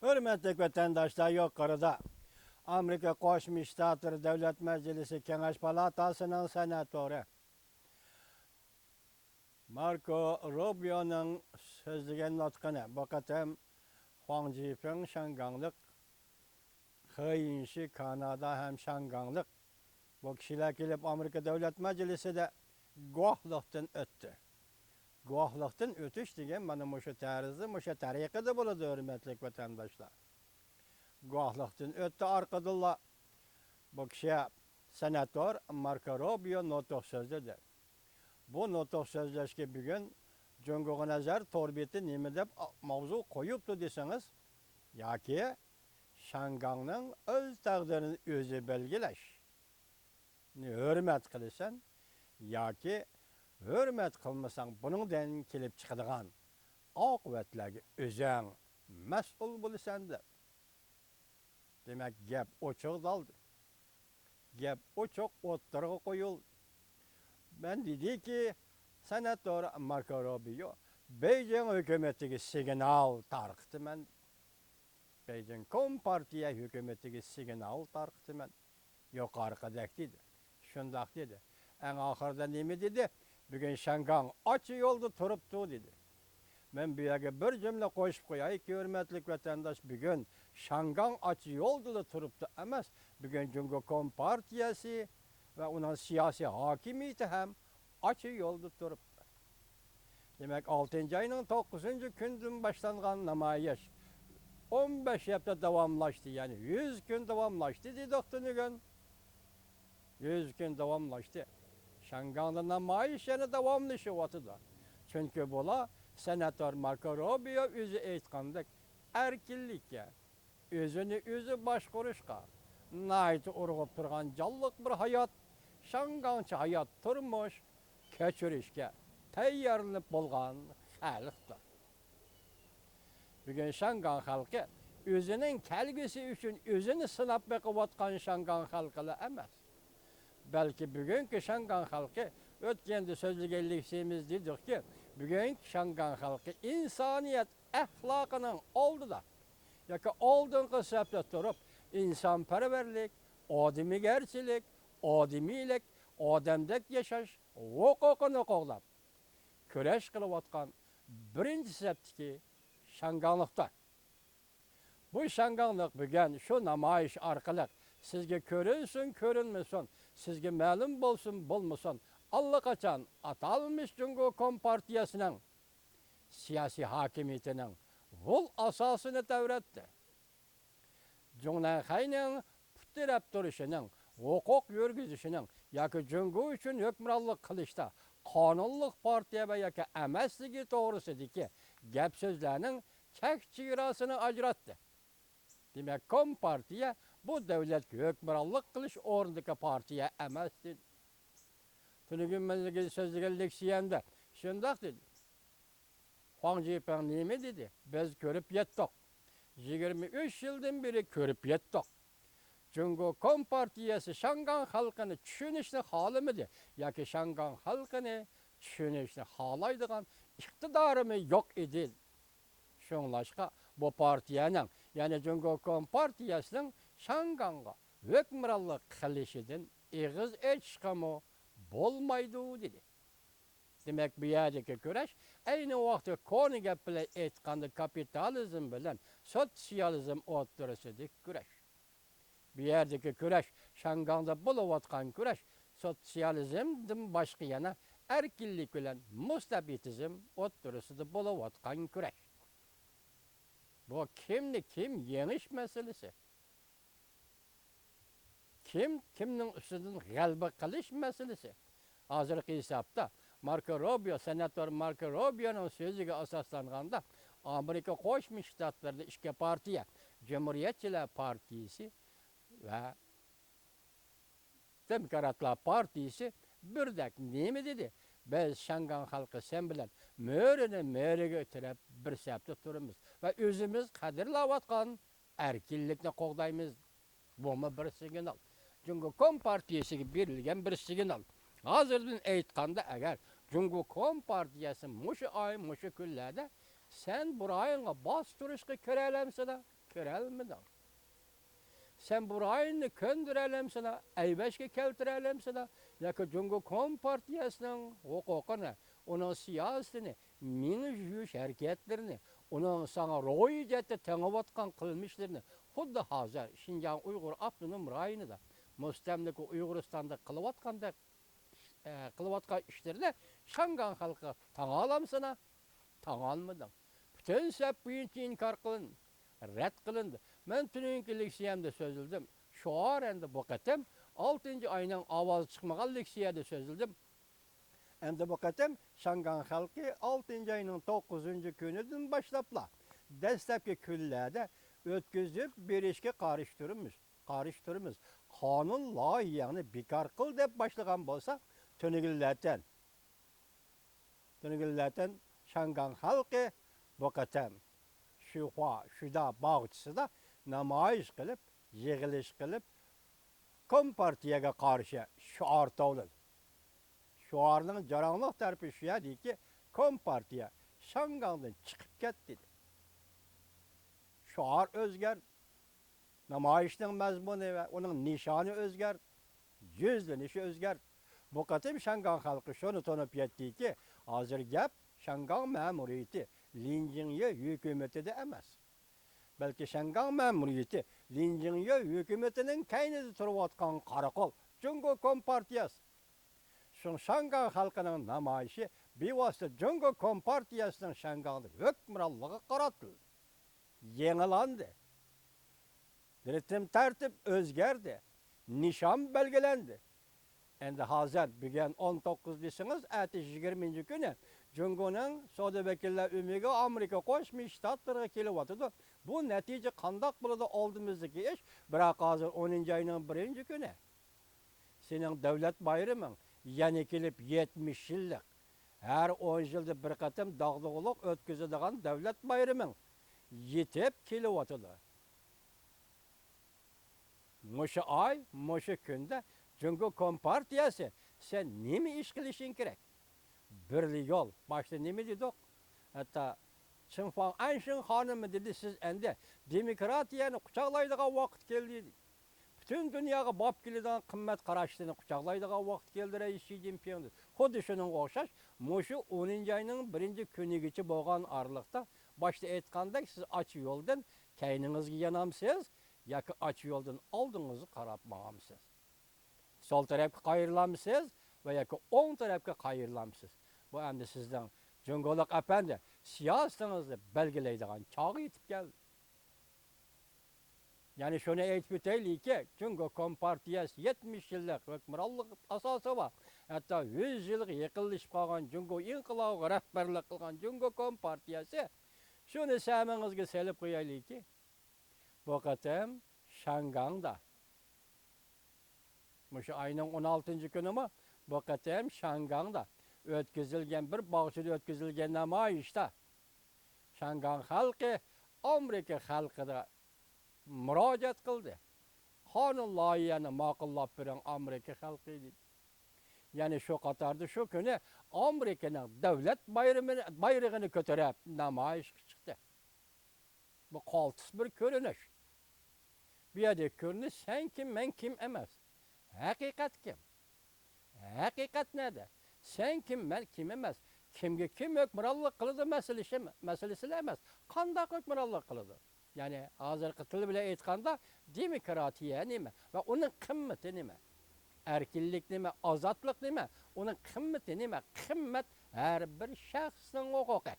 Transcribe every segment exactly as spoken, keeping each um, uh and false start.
ھۆرمەتلىك ۋەتەنداشلار، يۇقىرىدا ئامېرىكا قوشما شتاتلىرى دۆلەت مەجلىسى كېڭەش پالاتاسىنىڭ سېناتورى ماركو روبىيونىڭ سۆزلىگەن نۇتقىنى، بۇ قېتىم خۇاڭ جىپىڭ شياڭگاڭلىق، خې يىنشى كانادا ھەم شياڭگاڭلىق بۇ كىشىلەر كېلىپ ئامېرىكا دۆلەت مەجلىسىدە گۇۋاھلىقتىن ئۆتتى. گۇۋاھلىقتىن ئۆتۈش دېگەن مانا مۇشۇ تەرزدە، مۇشۇ تەرىقىدە بولىدۇ، ھۆرمەتلىك ۋەتەنداشلار. گۇۋاھلىقتىن ئۆتتى ئارقىدىنلا بۇ كىشى سېناتور ماركو روبىيو نۇتۇق سۆزلىدى. بۇ نۇتۇق سۆزلەشكە بۈگۈن جۇڭگوغا نەزەر تور بېتى نېمە دەپ ماۋزۇ قويۇپتۇ دېسىڭىز، ياكى شياڭگاڭنىڭ ئۆز تەقدىرىنى ئۆزى بەلگىلەشنى ھۆرمەت قىلىسەن ياكى ھۆرمەت قىلمىساڭ، بۇنىڭدىن كېلىپ چىقىدىغان ئاقىۋەتلەرگە ئۆزۈڭ مەسئۇل بولىسەن دەپ. دېمەك، گەپ ئوچۇق دالدى. گەپ ئوچۇق ئوتتۇرىغا قويۇلدى. مەن دېدىكى، سېناتور ماركو روبىيو، بېيجىڭ ھۆكۈمىتىگە سىگنال تارقىتىمەن. بېيجىڭ كومپارتىيە ھۆكۈمىتىگە سىگنال تارقىتىمەن. يۇقىرىقىدەك دېدى. شۇنداق دېدى. ئەڭ ئاخىرىدا نېمە دېدى؟ بۈگۈن شياڭگاڭ ئاچا يولدا تۇرۇپتۇ دېدى. مەن بۇ يەرگە بىر جۈملە قوشۇپ قويايكى، ھۆرمەتلىك ۋەتەنداش، بۈگۈن شياڭگاڭ ئاچا يولدىلا تۇرۇپتۇ ئەمەس، بۈگۈن جۇڭگو كومپارتىيەسى ۋە ئۇنىڭ سىياسىي ھاكىمىيىتى ھەم ئاچا يولدا تۇرۇپتۇ. دېمەك، ئالتىنچى ئاينىڭ توققۇزىنچى كۈنىدىن باشلانغان نامايىش ئون بەش ھەپتە داۋاملاشتى، يەنى يۈز كۈن داۋاملاشتى دېدۇق تۈنۈگۈن. يۈز كۈن داۋاملاشتى. شياڭگاڭدا نامايىش يەنە داۋاملىشىۋاتىدۇ. چۈنكى بۇلار سېناتور ماركو روبىيو ئۆزى ئېيتقاندەك ئەركىنلىككە، ئۆزىنى ئۆزى باشقۇرۇشقا ناھايىتى ئۇرغۇپ تۇرغان جانلىق بىر ھايات، شياڭگاڭچە ھايات تۇرمۇش كەچۈرۈشكە تەييارلىنىپ بولغان خەلقتۇر. بۈگۈن شياڭگاڭ خەلقى ئۆزىنىڭ كەلگۈسى ئۈچۈن ئۆزىنى سىناپ بېقىۋاتقان شياڭگاڭ خەلقىلا ئەمەس. بەلكى بۈگۈنكى شياڭگاڭ خەلقى، ئۆتكەندە سۆزلىگەنلىكىمىز دېدۇقكى، بۈگۈنكى شياڭگاڭ خەلقى ئىنسانىيەت ئەخلاقىنىڭ ئالدىدا ياكى ئالدىنقى سەپتە تۇرۇپ، ئىنسانپەرۋەرلىك، ئادىمىيگەرچىلىك، ئادىمىيلىك، ئادەمدەك ياشاش ھوقۇقىنى قوغداپ، كۈرەش قىلىۋاتقان بىرىنچى سەپتىكى شياڭگاڭلىقتۇر. بۇ شياڭگاڭلىق بۈگۈن شۇ نامايىش ئارقىلىق سىزگە كۆرۈنسۇن، كۆرۈنمىسۇن، سىزگە مەلۇم بولسۇن، بولمىسۇن، ئاللىقاچان ئاتالمىش جۇڭگو كومپارتىيەسىنىڭ سىياسىي ھاكىمىيىتىنىڭ ھۇل ئاساسىنى تەۋرەتتى. جۇڭنەنخەينىڭ پۇت تىرەپ تۇرۇشىنىڭ، ھوقۇق يۈرگۈزۈشىنىڭ ياكى جۇڭگو ئۈچۈن ھۆكۈمرانلىق قىلىشتا قانۇنلۇق پارتىيە ۋە ياكى ئەمەسلىكى توغرىسىدىكى گەپ-سۆزلەرنىڭ چەك-چېگراسىنى ئاجراتتى. دېمەك، كومپارتىيە بۇ دۆلەتكە ھۆكۈمرانلىق قىلىش ئورنىدىكى پارتىيە ئەمەس، دېدى. تۈنۈگۈن مەن سۆزلىگەن لېكسىيەمدە شۇنداق دېدىم. خۇاڭ جىپىڭ نېمە دېدى؟ بىز كۆرۈپ يەتتۇق. يىگىرمە ئۈچ يىلدىن بېرى كۆرۈپ يەتتۇق. جۇڭگو كومپارتىيەسى شياڭگاڭ خەلقىنى چۈشىنىشنى خالىمىدى ياكى شياڭگاڭ خەلقىنى چۈشىنىشنى خالايدىغان ئىقتىدارىمۇ يوق ئىدى. شۇڭلاشقا بۇ پارتىيەنىڭ، يەنى جۇڭگو كومپارتىيەسىنىڭ شياڭگاڭغا ھۆكۈمرانلىق قىلىشىدىن ئېغىز ئېچىشقىمۇ بولمايدۇ، دېدى. دېمەك، بۇ يەردىكى كۈرەش ئەينى ۋاقىتتا كونا گەپ بىلەن ئېيتقاندا كاپىتالىزم بىلەن سوتسىيالىزم ئوتتۇرىسىدىكى كۈرەش. بۇ يەردىكى كۈرەش، شياڭگاڭدا بولۇۋاتقان كۈرەش سوتسىيالىزمدىن باشقا يەنە ئەركىنلىك بىلەن مۇستەبىتىزم ئوتتۇرىسىدا بولۇۋاتقان كۈرەش. بۇ كىمنى كىم يېڭىش مەسىلىسى. كىم كىمنىڭ ئۈستىدىن غەلىبە قىلىش مەسىلىسى. ھازىرقى ھېسابتا ماركو روبىيو، سېناتور ماركو روبىيونىڭ سۆزىگە ئاساسلانغاندا، ئامېرىكا قوشما شتاتلىرىدا ئىككى پارتىيە، جۇمھۇرىيەتچىلەر پارتىيىسى ۋە دېموكراتلار پارتىيىسى بىردەك نېمە دېدى؟ بىز شياڭگاڭ خەلقى سەن بىلەن مۈرىنى مۈرىگە تىرەپ بىر سەپتە تۇرىمىز ۋە ئۆزىمىز قەدىرلەۋاتقان ئەركىنلىكنى قوغدايمىز. بۇمۇ بىر سىگنال. جۇڭگو كومپارتىيىسىگە بېرىلگەن بىر سىگنال. ھازىردىن ئېيتقاندا، ئەگەر جۇڭگو كومپارتىيەسى مۇشۇ ئاي، مۇشۇ كۈنلەردە سەن بۇ رايونغا باستۇرۇشقا كىرەلەمسىلەر؟ بېرەلمىدىڭ. سەن بۇ رايوننى كۆندۈرەلەمسىلا، ئەيۋەشكە كەلتۈرەلەمسىلا ياكى جۇڭگو كومپارتىيەسىنىڭ ھوقۇقىنى، ئۇنىڭ سىياسىتىنى، مېڭە يۇيۇش ھەرىكەتلىرىنى، ئۇنىڭ ساڭا روھىي جەھەتتە تېڭىۋاتقان قىلمىشلىرىنى، خۇددى ھازىر شىنجاڭ ئۇيغۇر ئاپتونوم رايونىدا، مۇستەملىكە ئۇيغۇرىستاندا قىلىۋاتقاندەك، ئە، قىلىۋاتقان ئىشلىرىنى شياڭگاڭ خەلقىگە تاڭالامسىنا؟ تاڭالمىدىڭ. پۈتۈن سەپ بويىچە ئىنكار قىلىندى، رەت قىلىندى. مەن تۈنۈگۈنكى لېكسىيەمدە سۆزلىدىم. شوئار ئەمدى بۇ قېتىم ئالتىنچى ئاينىڭ ئاۋازى چىقمىغان لېكسىيەدە سۆزلىدىم. ئەمدى بۇ قېتىم شياڭگاڭ خەلقى ئالتىنچى ئاينىڭ توققۇزىنچى كۈنىدىن باشلاپلا دەسلەپكى كۈنلەردە ئۆتكۈزۈپ بېرىشكە قارشى تۇرىمىز، قارشى تۇرىمىز. قانۇن لايىھەڭنى بىكار قىل دەپ باشلىغان بولسا، تۈنۈگۈنلەتەن، تۈنۈگۈنلەتەن شياڭگاڭ خەلقى بۇ قېتىم شۈخۇا، شۈدا باغچىسىدا نامايىش قىلىپ، يىغىلىش قىلىپ، كومپارتىيەگە قارشى شوئار توۋلىدى. شوئارنىڭ جاراڭلىق تەرىپى شۇ ئەدىكى، كومپارتىيە شياڭگاڭدىن چىقىپ كەت دېدى. شوئار ئۆزگەردى. نامايىشنىڭ مەزمۇنى ۋە ئۇنىڭ نىشانى ئۆزگەردى. يۈزلىنىشى ئۆزگەردى. بۇ قېتىم شياڭگاڭ خەلقى شۇنى تونۇپ يەتتىكى، ھازىر گەپ شياڭگاڭ مەمۇرىيىتى، لىن جىڭيې ھۆكۈمىتىدە ئەمەس. بەلكى شياڭگاڭ مەمۇرىيىتى، لىن جىڭيې ھۆكۈمىتىنىڭ كەينىدە تۇرۇۋاتقان قارا قول، جۇڭگو كومپارتىيەسى. شۇڭا شياڭگاڭ خەلقىنىڭ نامايىشى بىۋاسىتە جۇڭگو كومپارتىيەسىنىڭ شياڭگاڭدا ھۆكۈمرانلىقىغا قارىتىلدى. يېڭىلاندى. رىتىم تەرتىپ ئۆزگەردى. نىشان بەلگىلەندى. ئەمدى ھازىر بۈگۈن ئون توققۇز دېسىڭىز، ئەتە يىگىرمىنچى كۈنى جۇڭگونىڭ سودا ۋەكىللەر ئۆمىكى ئامېرىكا قوشما شتاتلىرىغا كېلىۋاتىدۇ. بۇ نەتىجە قانداق بولىدۇ؟ ئالدىمىزدىكى ئىش، بىراق ھازىر ئونىنچى ئاينىڭ بىرىنچى كۈنى. سېنىڭ دۆلەت بايرىمىڭ، يەنە كېلىپ يەتمىش يىللىق، ھەر ئون يىلدا بىر قېتىم داغدۇغىلىق ئۆتكۈزىدىغان دۆلەت بايرىمىڭ يېتىپ كېلىۋاتىدۇ. مۇشۇ ئاي، مۇشۇ كۈندە جۇڭگو كومپارتىيەسى، سەن نېمە ئىش قىلىشىڭ كېرەك؟ بىرلا يول. باشتا نېمە دېدۇق؟ ھەتتا چېن فاڭئەنشىڭ خانىمى دېدى، سىز ئەمدى دېموكراتىيەنى قۇچاقلايدىغان ۋاقىت كەلدى، دېدى. پۈتۈن دۇنياغا باب كېلىدىغان قىممەت قاراشلىرىنى قۇچاقلايدىغان ۋاقىت كەلدى، رەئىس شى جىنپىڭ، دېدى. خۇددى شۇنىڭغا ئوخشاش، مۇشۇ ئونىنچى ئاينىڭ بىرىنچى كۈنىگىچە بولغان ئارىلىقتا، باشتا ئېيتقاندەك، سىز ئاچ يولدىن كەينىڭىزگە يانامسىز ياكى ئاچ يولدىن ئالدىڭىزغا قاراپ ماڭامسىز؟ سول تەرەپكە قايرىلامسىز ۋە ياكى ئوڭ تەرەپكە قايرىلامسىز؟ بۇ ئەمدى سىزنىڭ جۇڭگولۇق ئەپەندى سىياسىتىڭىزنى بەلگىلەيدىغان چاغ يېتىپ كەلدى. يەنى شۇنى ئېيتىپ ئۆتەيلىكى، جۇڭگو كومپارتىيەسى يەتمىش يىللىق ھۆكۈمرانلىق ئاساسى بار، ھەتتا يۈز يىلغا يېقىنلىشىپ قالغان جۇڭگو ئىنقىلابىغا رەھبەرلىك قىلغان جۇڭگو كومپارتىيەسى، شۇنى سەمىڭىزگە سېلىپ قويايلىكى، بۇ قېتىم شياڭگاڭدا، مۇشۇ ئاينىڭ ئون ئالتىنچى كۈنىمۇ بۇ قېتىم شياڭگاڭدا ئۆتكۈزۈلگەن، بىر باغچىدا ئۆتكۈزۈلگەن نامايىشتا شياڭگاڭ خەلقى ئامېرىكا خەلقىگە مۇراجىئەت قىلدى. قانۇن لايىھەنى ماقۇللاپ بېرىڭ، ئامېرىكا خەلقى، دېدى. يەنى شۇ قاتاردا شۇ كۈنى ئامېرىكىنىڭ دۆلەت بايرىمىنى، بايرىغىنى كۆتۈرۈپ نامايىشقا چىقتى. بۇ قالتىس بىر كۆرۈنۈش. بۇ يەردە كۆرۈنۈش سەن كىم، مەن كىم ئەمەس. ھەقىقەت كىم؟ ھەقىقەت نەدە؟ سەن كىم، مەن كىم ئەمەس. كىمگە كىم ھۆكۈمرانلىق قىلىدۇ مەسىلىسى، مەسىلىسىلا ئەمەس. قانداق ھۆكۈمرانلىق قىلىدۇ؟ يەنى ھازىرقى تىل بىلەن ئېيتقاندا، دېموكراتىيە نېمە ۋە ئۇنىڭ قىممىتى نېمە؟ ئەركىنلىك نېمە؟ ئازادلىق نېمە؟ ئۇنىڭ قىممىتى نېمە؟ قىممەت ھەر بىر شەخسنىڭ ھوقۇقى.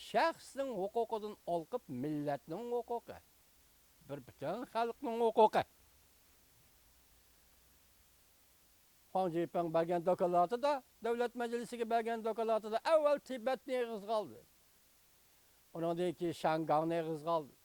شەخسنىڭ ھوقۇقىدىن ئالقىپ مىللەتنىڭ ھوقۇقى. بىر پۈتۈن خەلقنىڭ ھوقۇقى. خۇاڭ جىپىڭ بەرگەن دوكلاتىدا، دۆلەت مەجلىسىگە بەرگەن دوكلاتىدا ئەۋۋەل تىبەتنى ئېغىزغا ئالدى. ئۇنىڭدىن كېيىن شياڭگاڭنى ئېغىزغا ئالدى.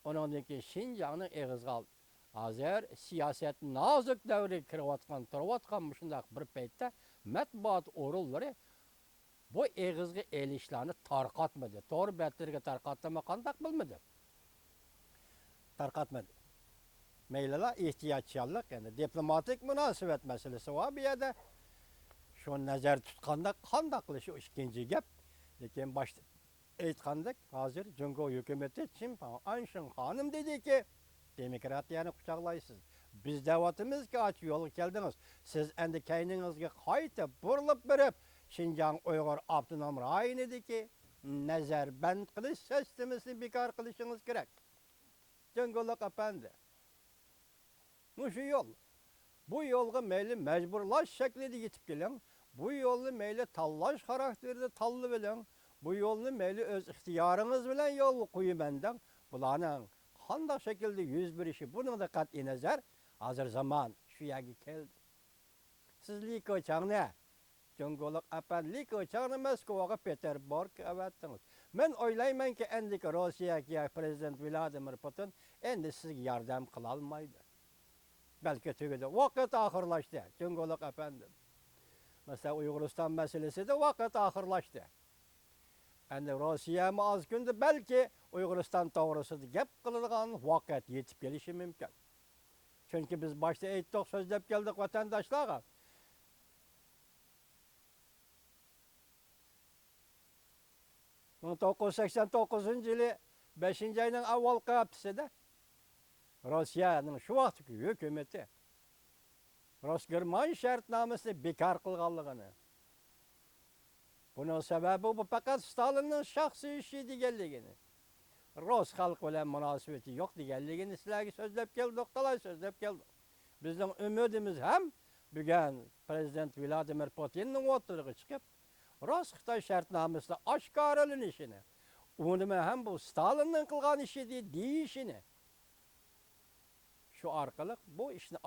ئۇنىڭدىن كېيىن شىنجاڭنى ئېغىزغا ئالدى. ھازىر سىياسەت نازۇك دەۋرىگە كىرىۋاتقان، تۇرۇۋاتقان مۇشۇنداق بىر پەيتتە مەتبۇئات ئورۇنلىرى بۇ ئېغىزغا ئېلىشلارنى تارقاتمىدى. تور بەتلىرىگە تارقاتتىمۇ قانداق بىلمىدىم. تارقاتمىدى. مەيلىلا ئېھتىياتچانلىق، يەنى دىپلوماتىك مۇناسىۋەت مەسىلىسى بار بۇ يەردە. شۇ نەزەر تۇتقاندا قانداق قىلىش ئۇ ئىككىنچى گەپ. لېكىن باشتا ئېيتقاندەك، ھازىر جۇڭگو ھۆكۈمىتى چىن پاڭ ئانشىڭ خانىم دېدىكى، دېموكراتىيەنى قۇچاقلايسىز. بىز دەۋاتىمىزكى، ئاچ يولغا كەلدىڭىز. سىز ئەمدى كەينىڭىزگە قايتا بۇرۇلۇپ بېرىپ، شىنجاڭ ئۇيغۇر ئاپتونوم رايونىدىكى نەزەربەند قىلىش سىستېمىسىنى بىكار قىلىشىڭىز كېرەك. جۇڭگولۇق ئەپەندى، مۇشۇ يول. بۇ يولغا مەيلى مەجبۇرلاش شەكلىدە يېتىپ كېلىڭ، بۇ يولنى مەيلى تاللاش خاراكتېرىدە تاللىۋېلىڭ، بۇ يولنى مەيلى ئۆز ئىختىيارىڭىز بىلەن يولغا قويىمەن دەڭ. بۇلارنىڭ قانداق شەكىلدە يۈز بېرىشى، بۇنىڭدا قەتئىي نەزەر، ھازىر زامان شۇ يەرگە كەلدى. سىز لى كېچاڭنى، جۇڭگولۇق ئەپەندى لى كېچاڭنى مەسكوغا، پېتېربۇرگقا ئەۋەتتىڭىز. مەن ئويلايمەنكى، ئەندىكى روسىيەگە پىرېزىدېنت ۋلادىمىر پۇتىن ئەندى سىزگە ياردەم قىلالمايدۇ. بەلكى تۈگىدى. ۋاقىت ئاخىرلاشتى، جۇڭگولۇق ئەپەندىم. مەسىلەن، ئۇيغۇرىستان مەسىلىسىدە ۋاقىت ئاخىرلاشتى. ئەندى روسىيەمۇ ئاز كۈندە بەلكى ئۇيغۇرىستان توغرىسىدا گەپ قىلىدىغان ۋاقىت يېتىپ كېلىشى مۇمكىن. چۈنكى بىز باشتا ئېيتتۇق، سۆزلەپ كەلدۇق ۋەتەنداشلارغا. مىڭ توققۇز يۈز سەكسەن توققۇزىنچى يىلى بەشىنچى ئاينىڭ ئاۋۋالقى ھەپتىسىدە روسىيەنىڭ شۇ ۋاقىتتىكى ھۆكۈمىتى روس-گېرمان شەرتنامىسىنى بىكار قىلغانلىقىنى، بۇنىڭ سەۋەبى بۇ پەقەت ستالىننىڭ شەخسىي ئىشى دېگەنلىكىنى، رۇس خەلقى بىلەن مۇناسىۋىتى يوق دېگەنلىكىنى سىلەرگە سۆزلەپ كەلدۇق، تالاي سۆزلەپ كەلدۇق. بىزنىڭ ئۈمىدىمىز ھەم بۈگۈن پىرېزىدېنت ۋلادىمىر پۇتىننىڭ ئوتتۇرىغا چىقىپ، رۇس-خىتاي شەرتنامىسىنىڭ ئاشكارىلىنىشىنى، ئۇنىمۇ ھەم بۇ ستالىننىڭ قىلغان ئىشى دېيىشىنى، شۇ ئارقىلىق بۇ ئىشنى